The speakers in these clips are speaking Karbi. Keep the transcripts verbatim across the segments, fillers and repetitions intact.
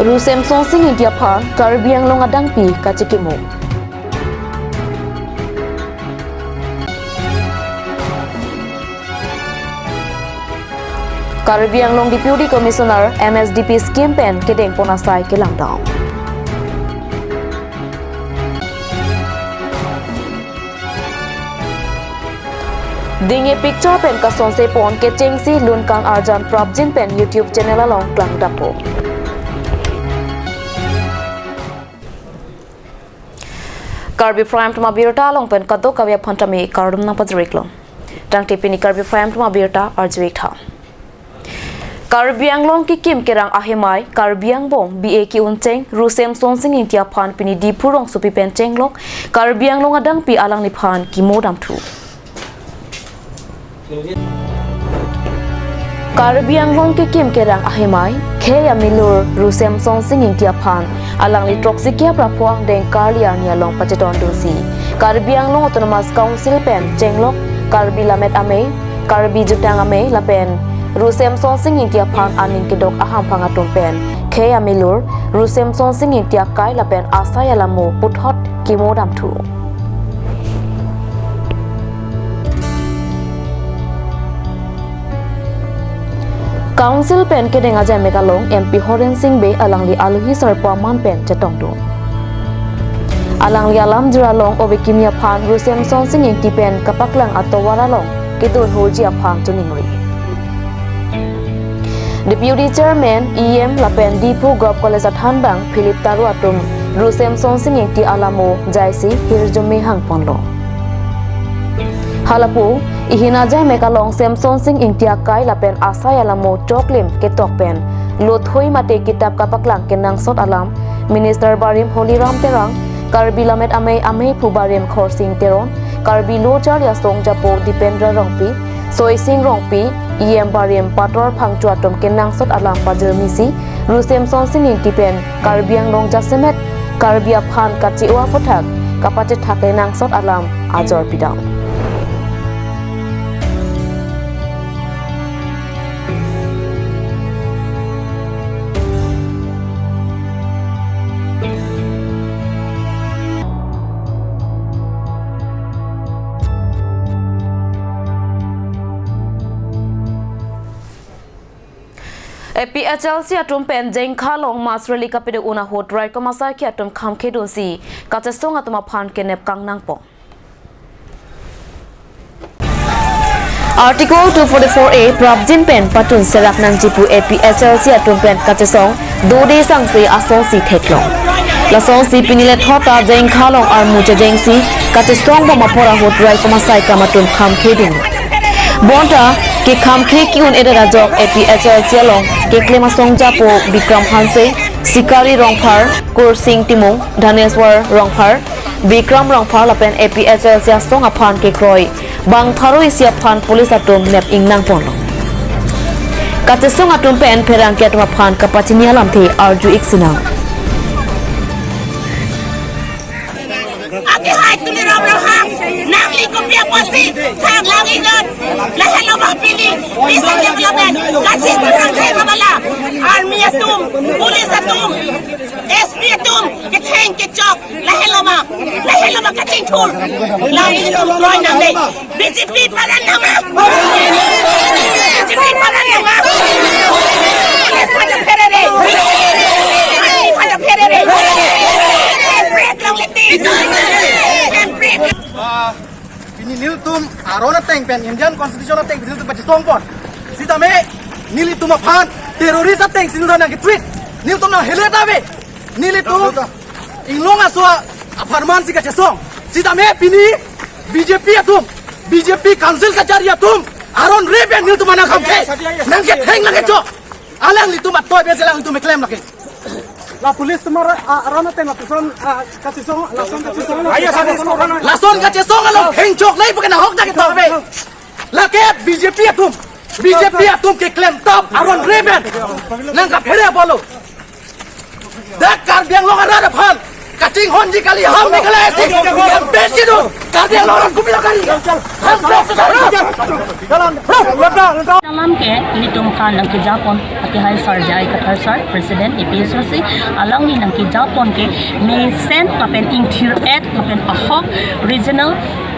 Ru Semsonsing Ingti aphan Karbi Anglong adangpi kachikimo. Karbi Anglong Deputy Commissioner M S D P scheme pen kedengpon asai kelangdam. Dingje picture pen kasonsepon kechengsi lunkang arjan prapjin pen YouTube channel along klangdampo. Karbi Prime Time abirta along pen kadokave aphan tame kardom nangpajir-iklo. Tangte pini Karbi Prime Time abirta arju-ik tha. Karbi Anglong kekim kerang ahemai, Karbi angbong B A ke-uncheng Ru Semsonsing Ingti aphan pini Diphu rongsopi pen chenglok Karbi Anglong adangpi alangliphan kimo damthu. Karbi Anglong kekim kerang ahemai, khei amilur Ru Semsonsing Ingti aphan alangli throksi kep ra pho angdeng karli arni along pachetondunsi Karbi Anglong Autonomous Council pen chenglok Karbi Lammet Amei, Karbi Jutang Amei lapen Ru Semsonsing Ingti aphan aning kedok ahamphang atum pen khei amilur Ru Semsonsing Ingti akai lapen asai alamo puthot kimo damthu. Council pen kedeng ajaimek along M P Horen Sing Bey alangli alohi sarpo aman pen chetongdun. Alangli alamjir along ove kimi aphan Ru Semsonsing Ingti pen kapaklang atovar along kedo horji aphan choningri. Deputy Chairman, E M lapen Diphu Govt College athanbang Philip Taro atum Ru Semsonsing Ingti alamo jaisi hirjume hangponlo. Halapu, ihin ajaimek along Semsonsing Ingti akai lapen asai alamo choklim ketok pen lothui mate kitap kapaklang kenangsot alam Minister barim Holiram Terang, Karbi Lammet Amei ameiphu barim Khorsing Teron, Karbi Lo Charli Asong japo Dipendra Rongpi, Soising Rongpi, E M barim Pator Phangcho atum kenangsot alam pajirmisi Ru Semsonsing Ingti pen Karbi Anglong jasemet Karbi aphan kache-o aputhak kapachethak kenangsot alam ajor pidam. A P H L C atum pen Jengkha along mass rally kapado-un ahut raikom asai ke atum khamkhedunsi kachesong atum aphan kenep kangnangpo. Article two forty-four A prapjin pen patun serak nangji pu A P H L C atum pen kachesong dode sangse asonsi theklong. Lasonsi pini lethot ta Jengkha along armu chejengsi kachesong bom apor ahut raikom asai kam atum khamkhedun. Bonta kekhamkhe ke-un-edet ajok A P H L C along keklem asong japo Bikram Hanse, Sikari Rongphar, Kursing Timung, Dhaneswar Rongphar, Bikram Rongphar lapen A P H L C asong aphan kekroi bang pharo isi aphan police atum nep ingnangponlo. Kachesong atum pen pherangke atum aphan kapachini alamthe arju-ik sinang. Ake hai Tuliram Ronghang, nangli kopi apotsi thang lang-iknon? Lahelo ma pini, peace and development kachingthur nangji ma hala? Army atum, police atum, S P atum ketheng kechok, lahelo ma, lahelo ma kachingthur? Lahelo kroi nangne. B J P paran nangma. B J P paran nangma. Police pada pherere. Police pada pherere. Break long leti. Break. Ah, pini nelitum aron ateng pen Indian Constitution ateng pini nelitum pachesongpon. Sitame nelitum aphan terrorist atengsi nelitum nangketreat. Nelitum nanghelet ave. Nelitum inglong aso apharmansi kachesong. Sitame pini B J P atum, B J P council kachari atum aron re pen nelitum aphan nangkhamkhe, nangketheng nangkechok. Alanglitum atoi pen si alanglitum keklem lake. La police atum aron ateng lapuson, ah, kachesong, lason kachesong. Ayo, sir. Lason kachesong along thengchok nai pu ke nahok dak ketok ave. Lake B J P atum, B J P atum keklemtap aron re pen nangkaphere apotlo. Dak Karbi Anglong arat aphan kachinghonji kali, ham Meghalaya si campaign kedo. Karbi Anglong arat kopi lo kali? Ham Alam ke ilitum aphan nangkejapon, akehai Sar J I Kathar sir, President A P S O C, alangli nangkejapon ke mesen lapen ingthir-et lapen ahok regional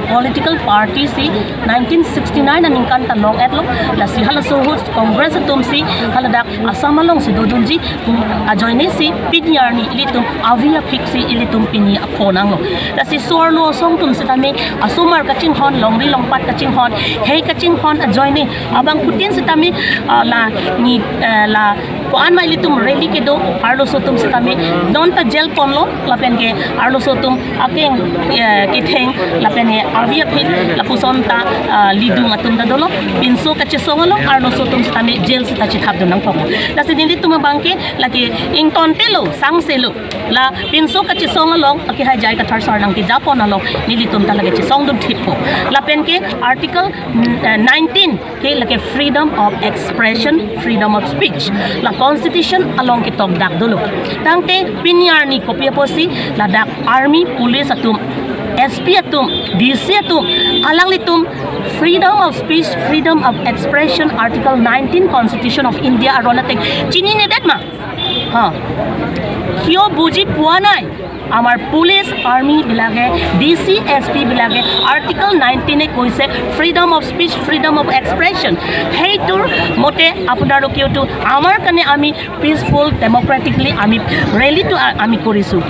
political party si nineteen sixty-nine aningkan ta long-etlo, lasi halaso ahut Congress atum si haladak Assam alongsi dodunji pu ajoine si pini arni ilitum avi aphik si ilitum pini apho nanglo. Lasi so-arlo asong atum sitame asomar kachinghon, longri longpat kachinghon, hei kachinghon ajoine abangphutin sitame, ah, la ni, eh, la ko-an ma ilitum rally kedo, arloso atum sitame non ta jail ponlo, lapen ke arloso atum akeng, eh, ketheng lapen ke avi aphik lapuson ta, ah, lidung atum ta dolo, pinso kachesong along arloso atum sitame jail sita chethapdun nangkok. Lasi nelitum abang ke lake ingtontelo, sangselo, la pinso kachesong along akehai J I Kathar sir nangkejapon along nelitum ta lake chesongdun thippo. Lapen ke Article, mm, eh, nineteen ke lake freedom of expression, freedom of speech, la constitution along ketokdak dolo. Tangte pini arni kopi apotsi ladak army, police atum, S P atum, D C atum, alanglitum freedom of speech, freedom of expression, Article nineteen Constitution of India aron ateng chininedet ma? Ha. কিয় বুজি পোৱা নাই? আমাৰ police, army বিলাকে, D C, S P বিলাকে আৰ্টিকল নাইনটিনে কৈছে freedom of speech, freedom of expression. সেইটোৰ মতে আপোনালোকেওতো আমাৰ কাৰণে আমি পিচফুল, ডেমক্ৰেটিকলি আমি ৰেলীটো আ-, আমি কৰিছোঁ।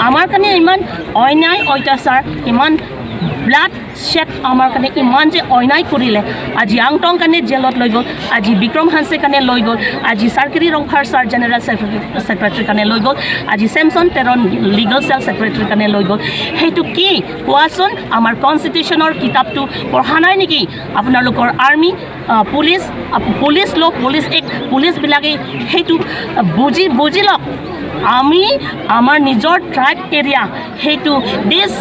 আমাৰ কাৰণে ইমান অন্যায়, অত্যাচাৰ, ইমান ব্লাড শ্বেড আমাৰ কাৰণে ইমান যে অন্যায় কৰিলে, আজি আংটং কাৰণে জেলত লৈ গ'ল, আজি বিক্ৰম হানছে কাৰণে লৈ গ'ল, আজি চাৰ্কিৰি Rongphar sir general secretary, secretary কাৰণে লৈ গ'ল, আজি ছেমছন তেৰণ লিগেল চেল ছেক্ৰেটাৰী কাৰণে লৈ গ'ল। সেইটো কি কোৱাচোন? আমাৰ কনষ্টিটিউশ্যনৰ কিতাপটো পঢ়া নাই নেকি আপোনালোকৰ আৰ্মি, আহ, পুলিচ, আহ, পুলিচ ল', পুলিচ এক্ট, পুলিচবিলাকে সেইটো, আহ, বুজি, বুজি লওক। আমি আমাৰ নিজৰ ট্ৰাইব এৰিয়া, সেইটো, this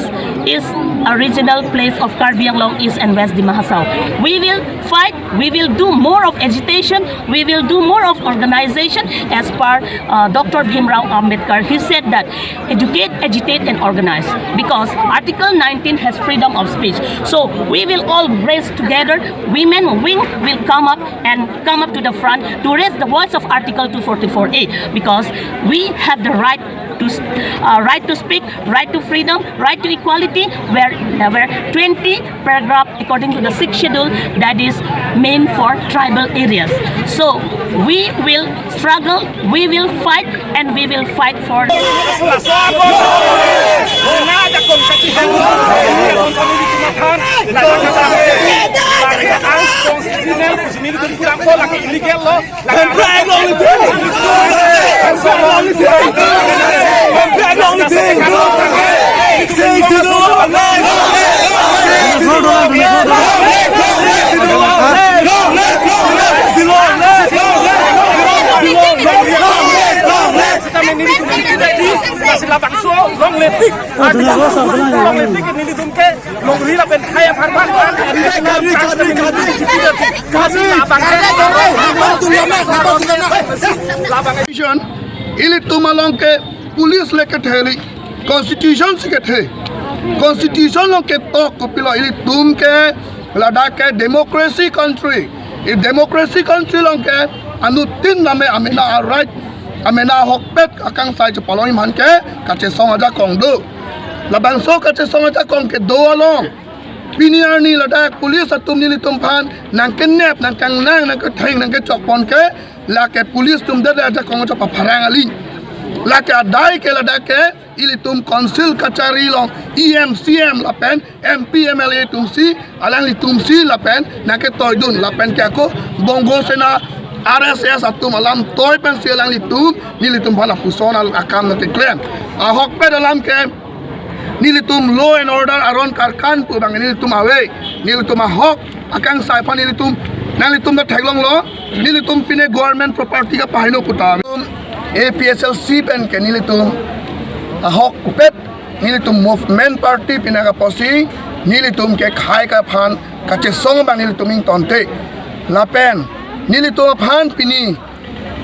is a regional place of Karbi Anglong East and West Dima Hasao. We will fight, we will do more of agitation, we will do more of organization as per, uh, Doctor Bhimrao Ambedkar. He said that educate, agitate and organize, because Article nineteen has freedom of speech. So we will all raise together, women wing will come up and come up to the front to raise the voice of Article two forty-four A, because we have the right to s-, uh, right to speak, right to freedom, right to equality, where, uh, where twenty paragraph according to the sixth schedule that is meant for tribal areas. So we will struggle, we will fight, and we will fight for Long lasting, long lasting, nelitum ke longri lapen hai aphan aphan aphan. Constitution, ilitum along ke police le kethe kali, constitution si kethe. Constitution along ketok kopilo, ilitum ke ladak ke democracy country. I democracy country along ke anuttin name amena a-right, amena ahokpet akangsai chepalong iman ke kachesong ajakong do. Labangso kachesong ajakong kedo along pini arni ladak police atum nelitum aphan nangkenep, nangkangnang, nangketheng, nangkechokpon ke, lake police atum det ajakong chepapharang kali. Lake adai ke ladak ke ilitum council kachari along E M, C M lapen M P, M L A atum si, alanglitum si lapen nangketoidun lapen ke ako Bongo Sena, R S S atum alam toi pensi alanglitum nelitum aphan lapuson al akam nangkeklem. Ahokpet alam ke nelitum law and order aron karkan pu abang nelitum ave, nelitum ahok akangsai aphan nelitum, nanglitum ta theklonglo, nelitum pine government property kapaheno pu ta. A P H L C pen ke nelitum ahokpet, nelitum movement party pine apotsi nelitum ke khei aphan kachesong abang nelitum ingtonte. Lapen nelitum aphan pini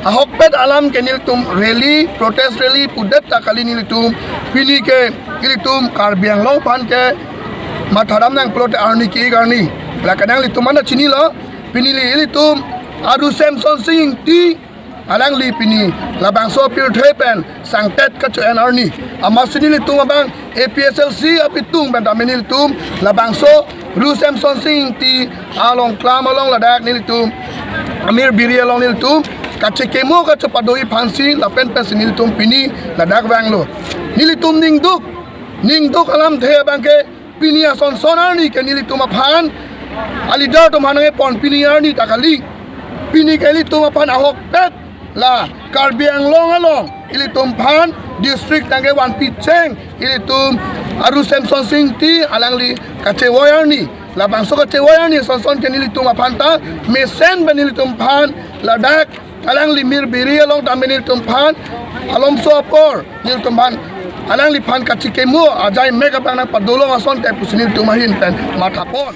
ahokpet alam ke nelitum rally, protest rally pudet ta kali nelitum. Pini ke nelitum Karbi Anglong aphan ke Matha dam nang pulote arni ke-ik arni. La ke nanglitum mana chinilo, pini ilitum Aru Semson Sing Ingti, alangli pini labangso apirthe pen sangtet kacho-en arni. Amatsi nelitum abang A P H L C apitung pen tame nelitum labangso Aru Semson Sing Ingti along klam along ladak nelitum amir biri along nelitum kachekimo kachepado-i aphansi lapen pensi nelitum pini ladak vanglo. Nelitum ningduk, ningduk alamthe abangke pini asonson arni ke nelitum aphan a-leader atum aphan nangkepon pini arni ta kali. Pini ke ilitum aphan ahokpet la Karbi Anglong along ilitum aphan district nangkevanpi cheng ilitum Aru Semson Sing Ingti alangli kachevoi arni. Labangso kachevoi arni asonson ke nelitum aphan ta mesen pen nelitum aphan ladak alangli mir biri along tame nelitum aphan alomso apor nelitum aphan alangliphan kachekimo ajai mek abang nangpadolong asonte pusi nelitum ahin pen mathapon.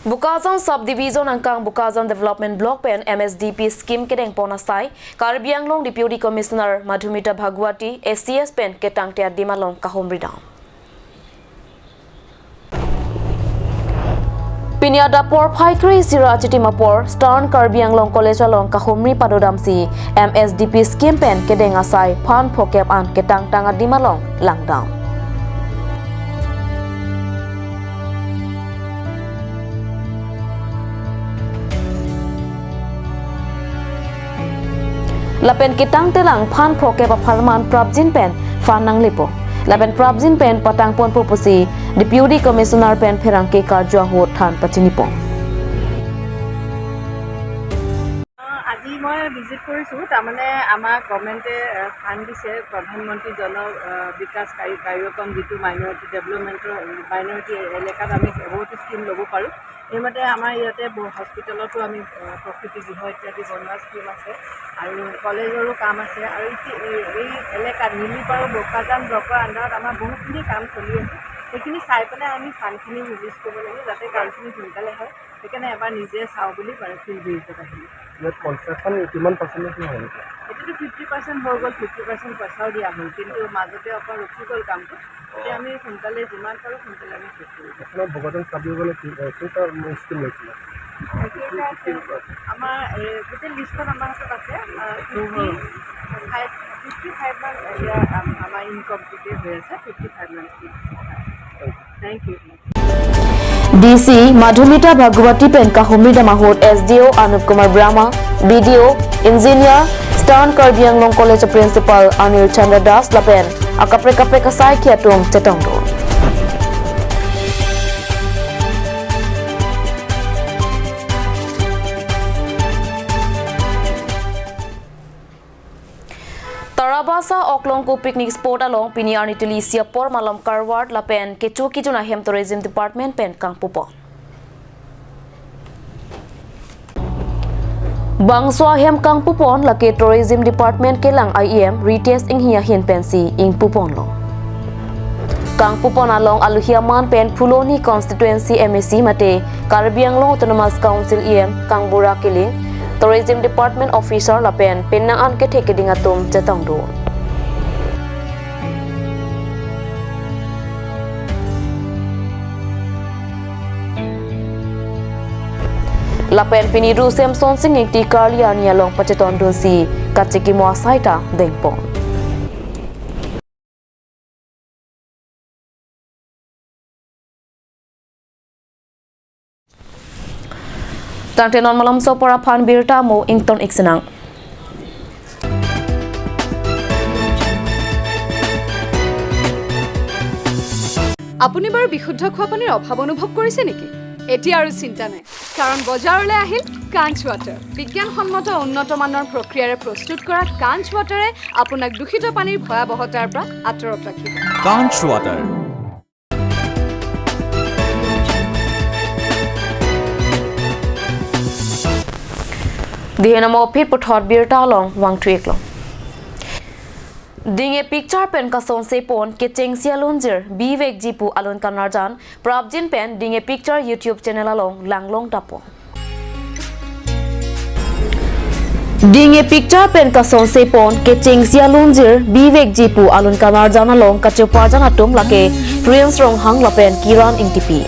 Bokajan Subdivision angkang Bokajan Development Block pen M S D P scheme kedengpon asai Karbi Anglong Deputy Commissioner Madhumita Bhagwati A C S pen ketangte adim along kahumridam. Pini adap porphai kre-isi ra achitim apor Stern Karbi Anglong College along kahumri padodamsi M S D P scheme pen kedeng asai phan phokep an ketangtang adim along langdam. Lapen ketangtelang phan phokep apharman prapjin pen phan nanglepo. Lapen prapjin pen patangponpo pusi Deputy Commissioner pen pherangke karju ahut than pachinipon. আজি মই ভিজিট কৰিছোঁ। তাৰমানে আমাক গভৰ্ণমেণ্টে, এ, ফাণ্ড দিছে, প্ৰধানমন্ত্ৰী জন, এ, বিকাশ কাৰ্য-, কাৰ্যক্ৰম, যিটো মাইনৰিটি ডেভেলপমেণ্টৰ, মাইনৰিটি এলেকাত আমি বহুত স্কিম ল'ব পাৰোঁ। সেইমতে আমাৰ ইয়াতে ব-, হস্পিটেলতো আমি, এ, প্ৰসূতি গৃহ ইত্যাদি বনোৱা স্কিম আছে আৰু কলেজৰো কাম আছে আৰু ইতি-, এই, এই এলেকাত মিলি পাৰোঁ বোকাজান ব্লকৰ আণ্ডাৰত আমাৰ বহুতখিনি কাম চলি আছে। সেইখিনি চাই পেলাই আমি ফাণ্ডখিনি ৰিলিজ কৰিব লাগিব, যাতে কামখিনি সোনকালে হয়। সেইকাৰণে এবাৰ নিজে চাওঁ বুলি মানে ফিল্ড ভিজিটত আহিলোঁ। ইয়াত কনষ্ট্ৰাকশ্যন কিমান পাৰ্চেণ্ট কি হ'ল এতিয়া? এতিয়াতো ফিফটি পাৰ্চেণ্ট হৈ গ'ল, ফিফটি পাৰ্চেণ্ট পইচাও দিয়া হ'ল, কিন্তু মাজতে অকণ ৰখি গ'ল কামটো। এতিয়া আমি সোনকালে যিমান পাৰোঁ সোনকালে আমি শেষ কৰিম। আপোনাৰ ভগৱান চাবিও মানে কি, এ, কেইটা স্কিম লৈছিলে? কেইটা আছে? আমাৰ, এ, গোটেই লিষ্টখন আমাৰ হাতত আছে। আ, ফিফটি ফাইভ, ফিফটি ফাইভ মান এতিয়া আম-, আমাৰ ইনকমপ্লিটে হৈ আছে, ফিফটি ফাইভ মান scheme. Thank you. D C Madhumita Bhagwati pen kahumridam ahut S D O Anup Kumar Brahma, B D O, Engineer, Stern Karbi Anglong College Principal Anil Chandra Das lapen akaprek kaprek asai ke atum chetongdun. Tarabasa Oklongku picnic spot along pini arni tuli isi apor malom karward lapen kecho kejun ahem Tourism Department pen kangpupon. Bangso ahem kangpupon lake Tourism Department kelang I E M Ritesh Enghi ahin pensi ingpuponlo. Kangpupon along aluhi aman pen Phuloni constituency M A C mate Karbi Anglong Autonomous Council E M Kangbura Killing, Tourism Department officer lapen penang an kethe keding atum chetongdun. Lapen pini Aru Semson Sing Ingti karli arni along pachetongdunsi kachekimo asai ta dengpon. Tangte non malomso apor aphan birta mo ington iksinang. আপুনি বাৰু বিশুদ্ধ খোৱা পানীৰ অভাৱ অনুভৱ কৰিছে নেকি? এতিয়া আৰু চিন্তা নাই, কাৰণ বজাৰলৈ আহিল কাঞ্চ ৱাটাৰ। বিজ্ঞানসন্মত উন্নত মানৰ প্ৰক্ৰিয়াৰে প্ৰস্তুত কৰা কাঞ্চ ৱাটাৰে আপোনাক দূষিত পানীৰ ভয়াৱহতাৰ পৰা আঁতৰত ৰাখিব। Kanch Water। Dihena mo phit puthot birta along vangthu-iklo. Ding-e picture pen kasonsepon kechengsi alunjir bivekji pu alun kanarjan prapjin pen Ding-e picture YouTube channel along langlong dapo. Ding-e picture pen kasonsepon kechengsi alunjir bivekji pu alun kanarjan along kachoparjan atum lake Prince Ronghang lapen Kiran Ingtipi.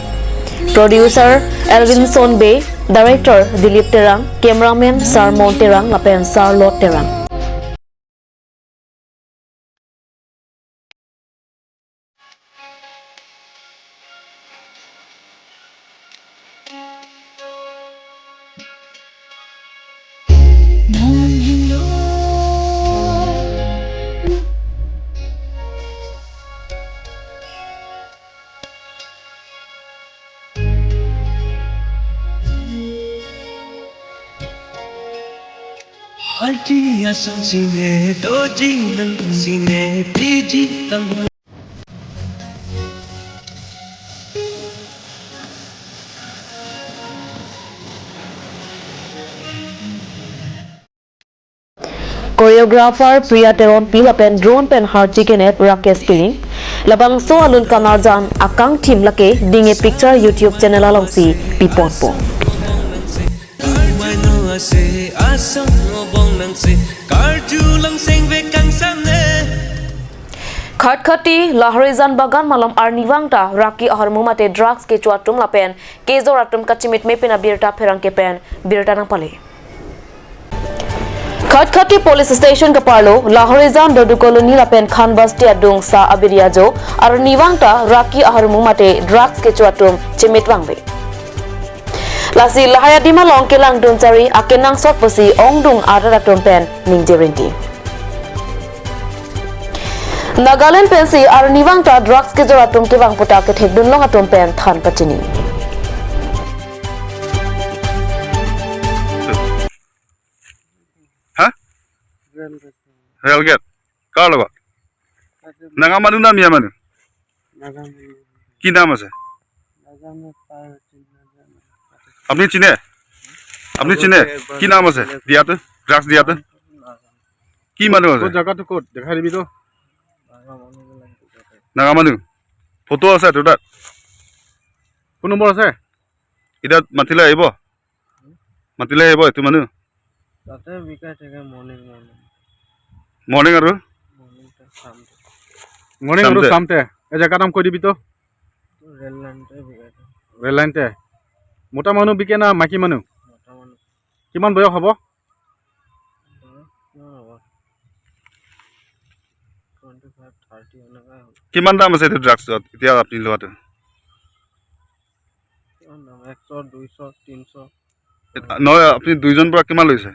Producer Elvinson Bey, Director Dilip Terang, Cameraman Sarmon Terang lapen Sarlot Terang. Hadi asang sine, dojing nang sine, piji tang. Choreographer Priya Teronpi lapen drone pen harchi kenep Rakesh Piling. Labangso alun kanarjan akangthim lake Dinge Picture YouTube channel alongsi piponpo. Khatkhati Lahorijan Bagan malom arnivang ta raki ahormu mate drugs kecho atum lapen kejor atum kachimitme pin abirta pherangke pen birta nangpale. Khatkhati Police Station kaparlo, Lahorijan Dodu Colony lapen Khanbasti adung sa abiriajo, arnivang ta raki ahormu mate drugs kecho atum chimit vangve. Lasi lahai adim along kelangdun chari akenangsot pusi ongdung arat atum pen ningje rinti. Nagaland pensi arnivang ta drugs kejor atum kevang puta kethekdunlong atum pen than pachini. হা? Rail gate. Rail gate. কাৰ লগত? তাতে নাগা মানুহ না মিয়া মানুহ? নাগা মানুহ। কি নাম আছে? নাগা মানুহ তাৰ চিনা নাজানো। আপুনি চিনে? আপুনি চিনে? কি নাম আছে? দিয়াটো? ড্ৰাগছ দিয়াটো? নাজানো। কি মানুহ আছে? ক'ত জেগাটো ক'ত? দেখাই দিবি তো। নাগা মানুহ বিলাক দেখাই। নাগা মানুহ? ফটো আছে তোৰ তাত? ফোন নম্বৰ আছে? এতিয়া মাতিলে আহিব? মাতিলে আহিব এইটো মানুহ? তাতে বিকাই থাকে মৰ্ণিং মৰ্ণিং। মৰ্ণিং আৰু? মৰ্ণিং টাইম চামতে। মৰ্ণিং আৰু চামতে। চামতে। এই জেগাৰ নাম কৈ দিবি তো। ৰেল লাইনতে বিকাই থাকে। ৰেল লাইনতে। মতা মানুহ বিকে না মাইকী মানুহ? মতা মানুহ। কিমান বয়স হ'ব? বয়স কিমান হ'ব? টুৱেণ্টি ফাইভ, থাৰ্টি এনেকুৱাই হ'ব। কিমান দাম আছে এইটো ড্ৰাগছত এতিয়া আপুনি লোৱাটো? কিমান দাম? এশ, দুইশ, তিনিশ। এ, নহয়, আপুনি দুইজন পৰা কিমান লৈছে?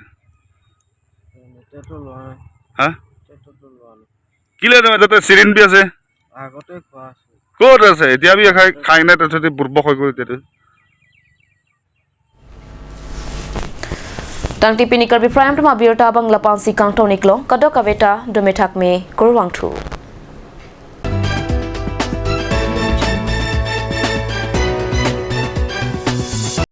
এনেকেতো লোৱা নাই। হা? এতিয়াতো লোৱা নাই। কিলে তুমি তাতে চিৰিন বি আছে? আগতে খোৱা আছিল। ক'ত আছে? এতিয়া আমি খাই, খাই নাই, তাৰপিছতে বুৰ্বক হৈ গ'ল এতিয়াতো। Tangte pini Karbi Prime Time abirta abang lapu-ansi kangton-iklo, kadokave ta dome thakme, kurvangthu.